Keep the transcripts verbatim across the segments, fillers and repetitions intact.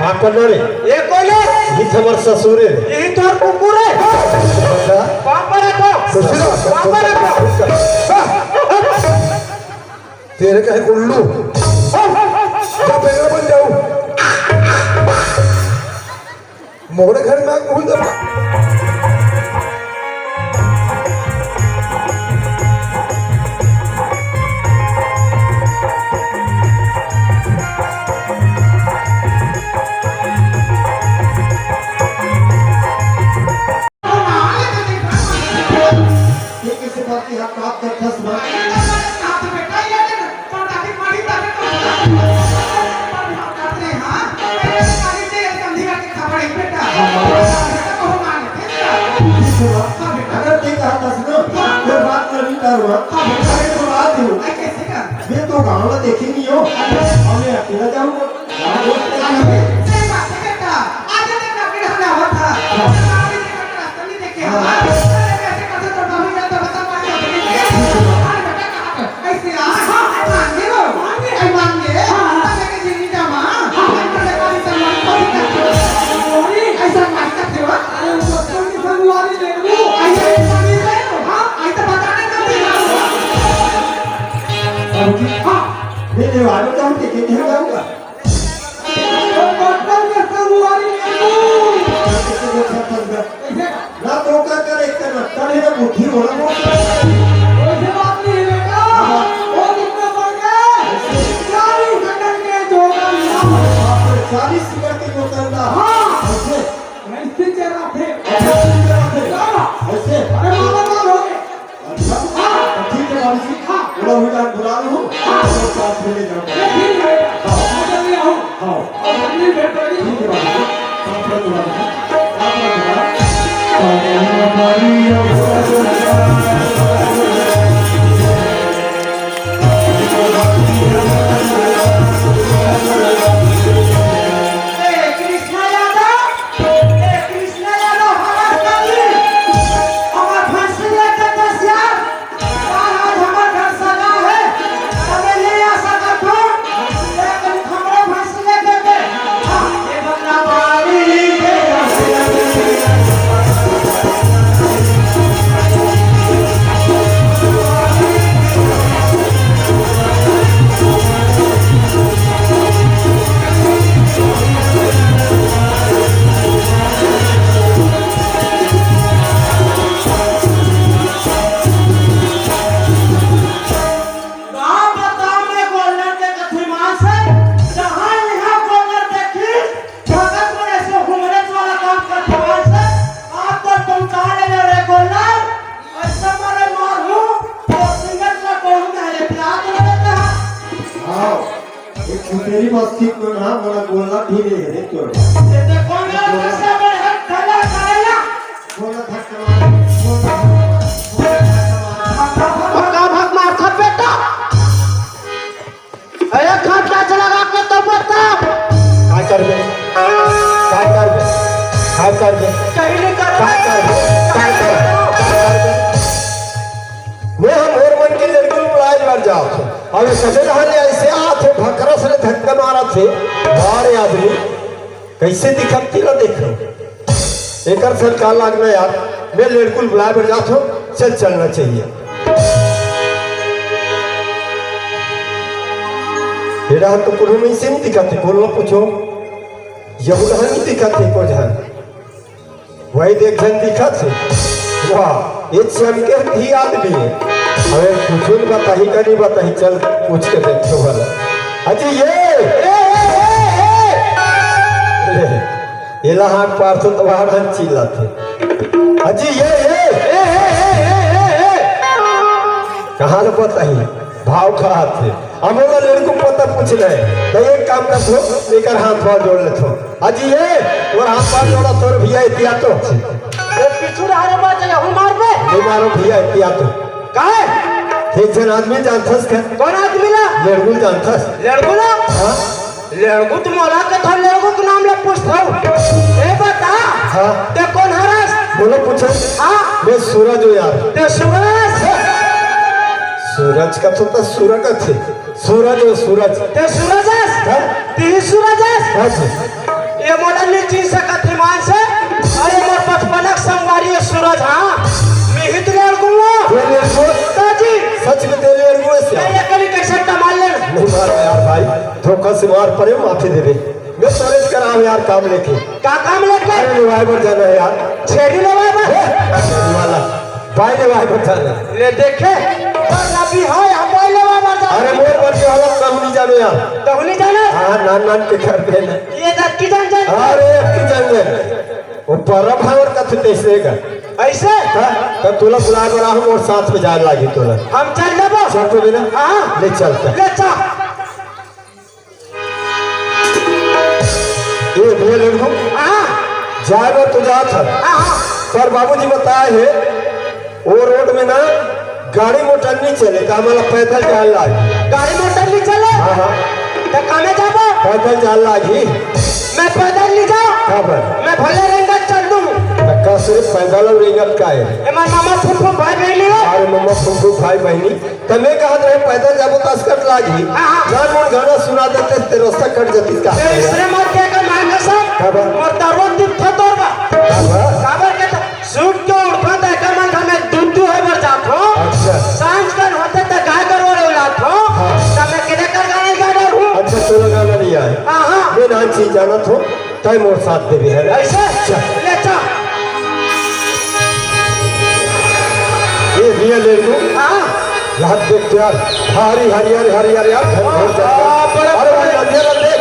आप कर रे। ये कोन हे? ये हमर ससुर हे। ये तोर कुकुर हे। अच्छा। पापा रखो। ससुर। पापा रखो। तेरे कहे उल्लू। जा बेगरा बन जाऊ। मोरे घर में आके घुस जा। ये कैसे बात की आप बात करथस ना? अगर ते कहथस ना, मैं बात करही त अरे तो बात हो। मैं तो गाँव ला देखे नहीं हो, मैं अकेला जाऊँगा। अब की, हाँ, मैं लेवारो जाऊँ, देखे नहीं जाऊँगा। ना तो का करे करना, तने ना बुद्धि होला मोर। बाप रे, चालीस मिनट के जोतन ला। हाँ। ऐसे। ऐसे चलाथे। ऐसे चलाथे। ऐसे। अरे बाबा, बाबा, हो गए। अच्छा। हाँ। ठीक है बाबू जी। हाँ। बड़ा हुई जान बुला लो। हाँ। तो साथ में ले जाओ। अरे ठीक है। हाँ। मैं जल्दी आऊँ। हाँ। और अपनी भेंट होगी। ठीक है बाबू जी। साथ में बुला लो। साथ में बुला लो। ए, कृष्णा यादव। ए, कृष्णा यादव, हमार साथी, हमार भैंसी लेके दस हजार, आज हमार घर सजा है, तबे ले आ सकत हो, लेकिन हमरे भैंसी लेके दे। हाँ, ये बंदा बारी के का बताओ मैं गोल्लर के कथी मास है, जहाँ यहाँ गोल्लर देखी, भगत में ऐसे हुमरत वाला काम करते मास है, आप तो पहुँचा ले रे गोल्लर, ऐसा मारे मार हूँ, तो सिंगल का कहूँ ना रे प्यार कर देता है। हाँ, एक छुपेरी मस्ती को ना, बड़ा गोल्लर भी ले रे तोर। ये तो कौन है, कैसे बड़े हक ठंडा करेला? गोल्लर धक्का मार, गोल्लर धक्का मार, गोल्लर धक्का मार। पक्का भाग मार था बेटा। अरे खर्चा चला के तो बता। काय करबे? काय करबे? काय करबे? कहीं नहीं कर। काय करबे? काय करबे? काय करबे? मैं हम और मन के लड़की बुलाए बर जाओ थे। अबे सजे रहने ऐसे आथे भकरस रे धक्का मारा थे। बारे आदमी। कैसे दिखत तेला देखो। एकर सरकार लागना यार, मैं लड़कुल बुलाए बर जात हूँ, चल चलना चाहिए। एरा तो कोनो में से नहीं दिखत हे, कोनो पूछो, यहू नहीं दिखत हे को झन। वही देख झन दिखत हे। वाह, ये चमके भी आदमी हे। अबे कुछ बताही का नहीं बताही, चल पूछ के देखो भला। अजी ये, ए, ए, ए, ए। ले, एला हाथ पार तो तुम्हारा हम चिल्लाते। अजी ये, ए, ए, ए, ए, ए, ए। कहाँ ले बताही? भाव खात हे। हमन ला लड़को पता पूछना हे, त एक काम करथो, एकर हाथ पाँव जोड़ लेथो। अजी ये, तोर हाथ पाँव जोड़ा, तोर भैया एतिया तो। ए, पीछू डहारे मत जाइए, हूँ मार बे। नहीं मारो भैया एतिया तो। काहे? एक झन आदमी जानथस का? कौन आदमी ला? लड़गुल जानथस? लड़गुल ला? हाँ। लड़गू तो मोला के थोर लड़गू के नाम ला पूछथो। ए बता। हाँ। ते कोन हरस? बोलो पूछो। हाँ। मैं सूरज हूँ यार। ते सूरज? सूरज का तो, तो सूरज का थे। सूरज हो, सूरज। ते सूरज अस? हाँ? ते ही सूरज अस? हाँ जी। तीन सौ कथी मान से, अरे मोर बचपनक संगवारी है सूरज, हाँ, मैं ही तो लड़ दूंगा। तेल एरगो। ताजी। सच में तेल एरगो से। ये कभी कैसे कमाल लेना? नहीं मारो यार भाई, धोखा से मार पड़े, माफी दे दे। मैं समझ कर आऊँ यार काम लेके। का काम लेके? अरे निभाए पर जाना है यार। छेड़ी लेवाए पर? ए, छेड़ी वाला। भाई ले भाई बता दे। ले देखे, पर अभी हाँ, यहाँ भाई ले भाई बता। अरे मोर बच्चे वाला कहूँ नहीं जाने यार। कहूँ नहीं जाना? हाँ, नान नान के घर पे ना। ये दस की जान जान। अरे एक की जान जान। वो परब है और कथ कैसे का? ऐसे? हाँ, तब तोला बुलाए बड़ा हम और साथ में जाए लागी तोला। हम चल लेबो। चल तो बिना। हाँ। ले चलते। ले चल। ए भैया लड़को, हाँ। जाए बर तो जात हन, हाँ, हाँ। पर बाबूजी बताए हे, वो रोड में ना गाड़ी मोटर नहीं चले, त हमला पैदल जाए लाग। गाड़ी मोटर नहीं चले? हाँ, हाँ। त कामे जाबो? पैदल जाए लाग ही। मैं पैदल नहीं जाओ? का बर? मैं भले रेंगत चल दूँ। त का सिर्फ पैदल और रेंगत का है? ए, मार मामा फुफू भाई बहनी हो? अरे मामा फुफू भाई बहनी, त मैं कहत रहे पैदल जाबो त असकट लागी। हाँ, हाँ। जान मोर गाना सुना देते ते रस्ता कट जाती का। ए, इसने मत के का मांगा सब। का बा? मोर दरवान दिखता तोर बा। का बा? काबर के त सूट के उठा त एकर मन में दूध दूहे बर जात हो। अच्छा। सांझ कर होते त गाय गरुवा ले जात हो। हाँ। त मैं केने कर गाना गा डार हूँ। अच्छा, तोला गाना नहीं आए। हाँ, हाँ। मैं नान चीज जानत हो। तय मोर साथ देबे है। ऐसे? चल। ले चल। ये रियल एगो। हाँ। यहाँ देख तो यार, भारी हरियर, हरियर यार, घनघोर जंगल। हाँ, बड़ा अरे वो बड़ा। नदिया ला देख,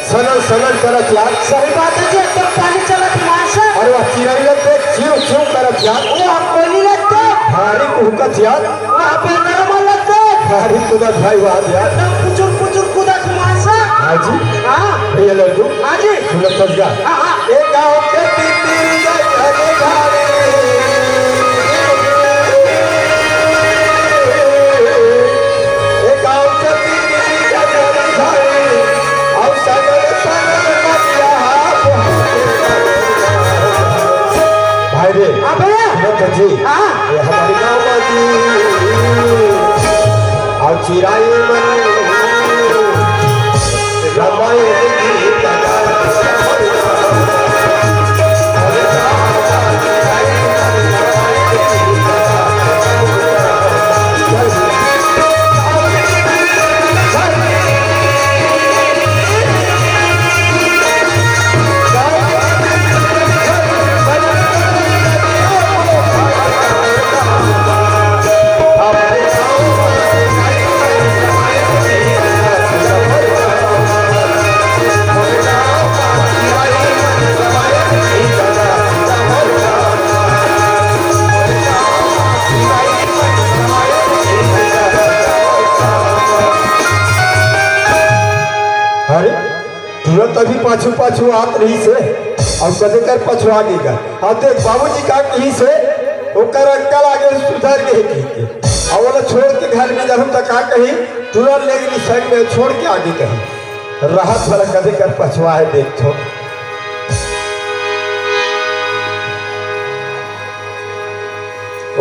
सनन, सनन करत यार। सही बात है जी, एकदम पानी चलत है वहाँ से। अरे वो चिरई ला देख, चिव, चिव करत यार। वो हम बोली लगते। भारी कुहकत यार। वहाँ पे नरम लगते। भारी कुदत भाई, वाह यार। एकदम पुचुर, पुचुर कुदत वहाँ से। हाँ जी। हाँ। ये लड्डू। हाँ जी। सुनत हस गा। हाँ, हाँ। ए गाँव के तीन तीन जगह घरे। ए गाँव के तीन तीन जगह घरे। और सगल सगल मटिया भाई रे। हाँ भैया। सुनत हस जी। हाँ। ये हमारी गाँव बाजी। और चिराई मन रामायण गीत गाए। अरे, तुरंत अभी पाछू पाछू आत रहिस हे, अउ कदे कर पछुआ गे गा। अब देख, बाबूजी का कहिस हे, ओकर अंकल आगे सुधर गे कहिके, अउ ओला छोड़ के घर में जाहूं त का कही, तुरंत ले गेली संग में छोड़ के आगे कही। रहत भला कदे कर पछुआ हे, देख तो।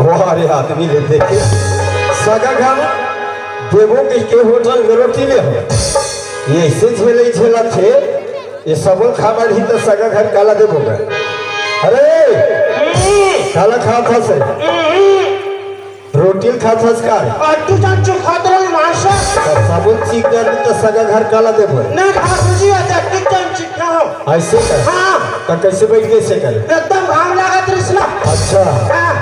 वाह रे, आदमी ले देखे, सगा घर देबो कहिके होटल में रोटी ले हो, ये ऐसे झेले झेलत हे, ये सबो खा डारही त सगा घर काला देबो गा? अरे, काला खात हस? रोटी ल खात हस का? अड्डू जान चुप खात रहो मास्टर। त सबो चीज कर त सगा घर काला देबो? नहीं खात जी, आज अड्डू जान चुप खाओ। ऐसे कर। हाँ। त कैसे बैठ गए से कर? एकदम घाम लागत रहिस ना। अच्छा। हाँ।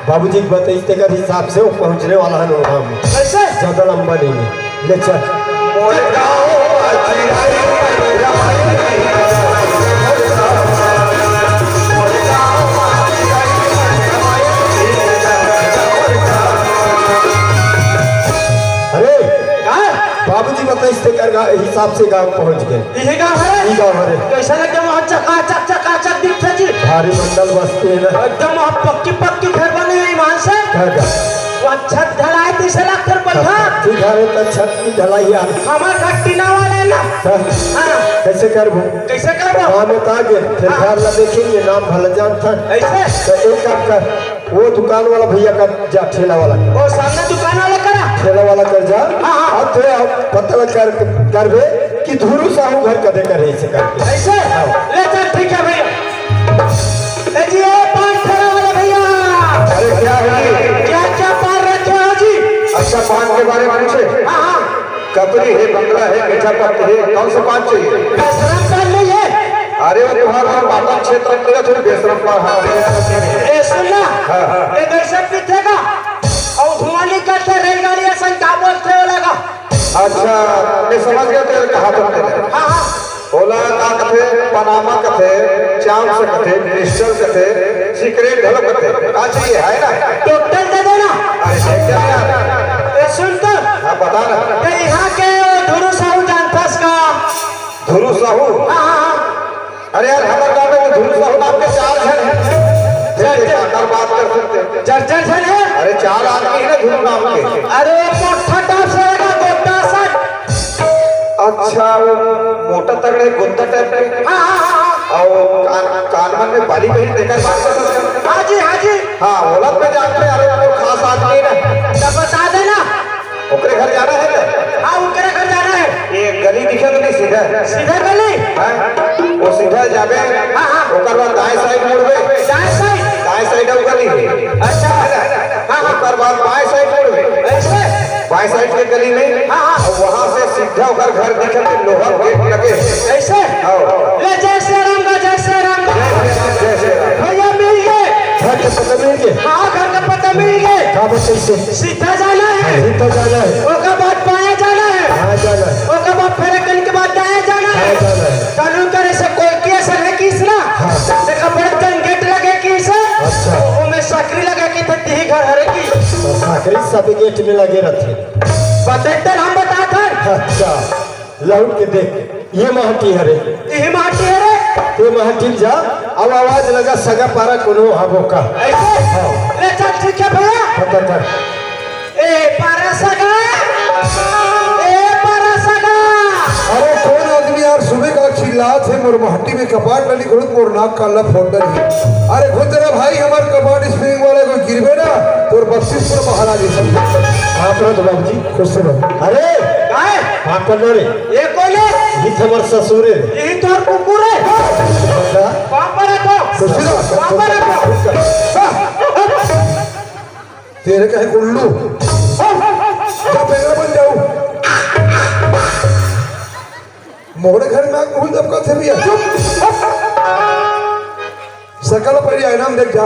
बाबूजी के बताइस तेकर हिसाब से वो पहुंचने वाला है वो घाम। कैसे? ज्यादा लंबा नहीं है। ले चल। अरे, हाँ? बाबूजी बताइस तेकर गा-, हिसाब से गांव पहुंच गए। इही गांव हरे? ई गांव हरे। कैसा लगे वहाँ चकाचक, चकाचक दिखथे जी? भारी मंडल बस्ती है ना। एकदम वहाँ पक्की, पक्की घर बने हुए ईमान से। का, का? वहाँ छत ढलाई तैसे लगथे बैठा। पक्की घर है तो छत की ढलाई यार। हमार घर टीना वाला है ना। हाँ। हाँ। कैसे करबो? कैसे करबो? गाँव में तो आ गए, फिर हाँ। घर ला देखेंगे, नाम भला जानता है। ऐसे? तो एक काम कर, वो दुकान वाला भैया का जा, ठेला वाला का। वो सामने दुकान वाला करा? ठेला वाला कर जा। हाँ, हाँ। अब तो आप पता लग कर, करबे कि धुरू साहू घर कदे करे इसे करके। ऐसे? हाँ। ले चल, ठीक है भाई। पान के बारे में पूछे? हाँ, हाँ। कपरी है, बंगला है, मीठा पत्ती है, कौन सा पान चाहिए? बेशरम पान नहीं है। अरे, वो तुम्हारा पाटन क्षेत्र में थोड़ी बेशरम पान, हाँ। ए, सुन ना। हाँ, हाँ। ए, बेशरम पीतेगा। और धुआं निकलते रेलगाड़ी असन का बोलते हो लगा? अच्छा, मैं समझ गया तेरे कहा था तेरे। हाँ, हाँ। ओला का कथे, पनामा कथे, चांस कथे, क्रिस्टल कथे, सीक्रेट घलो कथे। का चाहिए, है ना? टोटल दे देना। अरे, दे क्या यार? ए, सुन तो। हाँ, बता ना। ते यहाँ के धुरू साहू जानथस का? धुरू साहू? हाँ, हाँ, हाँ। अरे यार, हमारे गांव में तो धुरू साहू नाम के चार जन हैं। चार जन? काकर बात कर सकते हैं। चार, चार जन है? अरे, चार आदमी है ना धुरू नाम के। अरे, वो मोटा टाप से रहेगा, मोटा सा। अच्छा, वो मोटा तगड़े गुद्दा टाइप के। हाँ, हाँ, हाँ, हाँ। और कान, कान मन में बाली पहन, तेकर बात कर सकते हैं। हाँ जी, हाँ जी। हाँ, ओला पे जानते हैं, अरे, वो खास आदमी है ना। तब बता देना। ओकरे घर जाना है ना? हाँ, ओकरे घर जाना है। ये गली दिखे तो नहीं सीधा? सीधा गली? हाँ? वो सीधा जाबे, हाँ, हाँ। ओकर बाद दाएं साइड मुड़बे। दाएं साइड? दाएं साइड अउ गली है। अच्छा। है ना? हाँ, हाँ। ओकर बाद बाएं साइड मुड़बे। ऐसे? बाएं साइड के गली में। हाँ, हाँ। और वहाँ से सीधा ओकर घर दिखे तो लोहा गेट लगे। ऐसे? हाँ। ले जय श्री राम का, जय श्री राम का। जय श्री राम, जय श्री राम। भैया मिल गए। घर के पता मिल गए? हाँ, घर का पता मिल गए। का बस ऐसे? सीधा जाना है। सीधा जाना है। ओकर बाद बायां जाना है। बायां जाना है। ओकर बाद फेर एकन के बाद दायां जाना है। दायां जाना है। कानून करे से कोई केस है किस ना? हाँ। देखा बड़े जन गेट लगे किस? अच्छा। ओमे साकरी लगे कि तो तिही घर हरे की। तो साकरी सब गेट में लगे रहते। बतेतर हम बतात हन। अच्छा। लौट के देख, ये महटी हरे। ये महटी हरे? ये महटी जा, अब आवाज लगा, सगा पारा कोनो हबो का। ऐसे? हाँ। ले चल, ठीक है भैया। बता, बता। ए पारा सगा, ए पारा सगा। अरे कौन आदमी यार सुबह का चिल्लात हे, मोर महटी में कपाट ला नहीं खोलत, मोर नाक कान ला फोड़ डरही। अरे खुद तेरा भाई हमार कपाट स्प्रिंग वाला कोई गिरबे ना, तोर बत्तीस पर महाराज ही सब। आप रहो तो बाबूजी, खुश रहो। अरे, काय? पापड़ ना रे। ये कौन है? ये तो हमार ससुर है। यही तो और कुकुर है। बता। पापड़ है तो। ससुर है। पापड़ है तो। तेरे का है उल्लू। जा बेंगला बन जाऊ। मोरे घर में आग भूल जब का थे भैया। चुप। सकल पहले आईना में देख जा।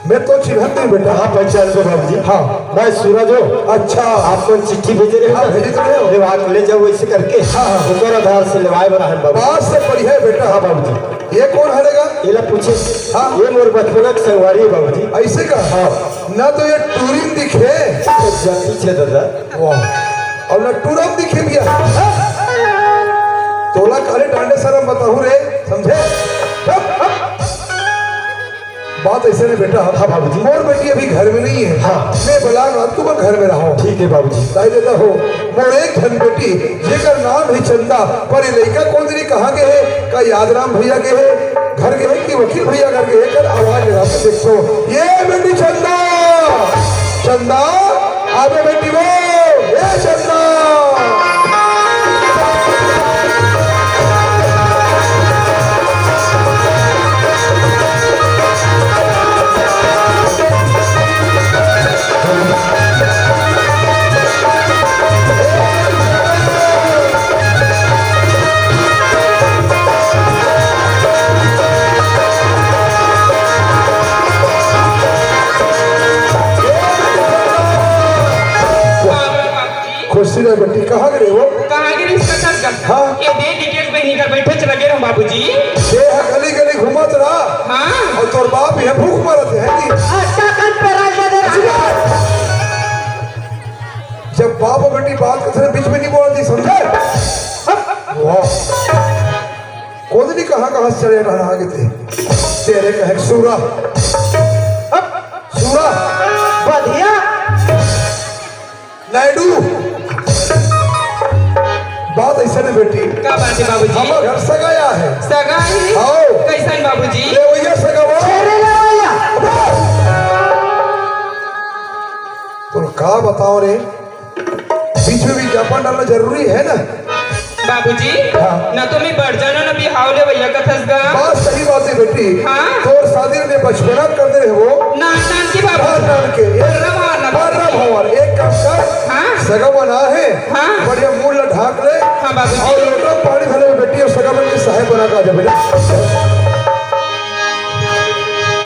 मैं तो चिन्हत नहीं बेटा। हाँ, पहचान गो बाबूजी। हाँ। मैं सूरज हूँ। अच्छा। आप मन चिट्ठी भेजे रहे हाँ, ना? भेजे तो रहे हो। ये बात ले जाओ ऐसे करके। हाँ, हाँ। ऊपर आधार से लेवाए वाला है बाबू। बात से बढ़िया है बेटा। हाँ बाबूजी। ये कौन हरेगा? ये ला पूछे। हाँ। ये मोर बचपना के संगवारी है बाबूजी। ऐसे का? हाँ। ना तो ये टूरिन दिखे। तो जल्दी छे दादा। वाह। और ना टूरम दिखे भैया। तोला काले डांडे सरम बताहू रे, समझे? बात ऐसे नहीं बेटा। हाँ बाबूजी। मोर बेटी अभी घर में नहीं है। हाँ। मैं बलांग रात को घर में रहा हूँ। ठीक है बाबूजी। ताई देता हो, मोर एक धन बेटी, जेकर नाम है चंदा, पर ये लइका कौन जनी कहाँ के है? का यादराम भैया के है? घर के है कि वकील भैया घर के है? कर आवाज लगा के देखो। ये बेटी चंदा, चंदा, आवे बेटी वो, ये चंदा। खुशी रहे बेटी, कहाँ गए वो? कहाँ गए इसका सर? हाँ। ये दे डिटेल्स में नहीं कर बैठे चला गया हूँ बाबूजी। ये है गली गली घूमत रहा। हाँ। और तोर बाप ये भूख मरत है जी। अच्छा, कान पे राज दे दे। जब बाप और बेटी बात करते हैं, बीच में नहीं बोलती, समझे? वाह। कौन नहीं कहाँ कहाँ से चले रहना आगे थे। तेरे कहे सूरा। सूरा। बढ़िया। नायडू। बात ऐसे नहीं बेटी। का बात है बाबूजी? हमार घर सगाया है। सगाई? आओ। कैसन बाबूजी? ले भैया सगा वो। अरे ले भैया। तो का बताओ रे? बीच में विज्ञापन डालना जरूरी है ना? बाबूजी, हाँ। न तो मैं बढ़ जाना, न बिहाव ले भैया कथस गा। बात सही बात है बेटी। हाँ। तोर शादी में बचपना कर दे हो। नान नान की बाबू। नान नान के, ये सगा मन आए हे। हाँ। बढ़िया मुंह ला ढाक ले। हाँ, बाबूजी। अउ लोटा पानी घलो बेटी अउ सगा मन के सहाय बना के आ जा बेटा।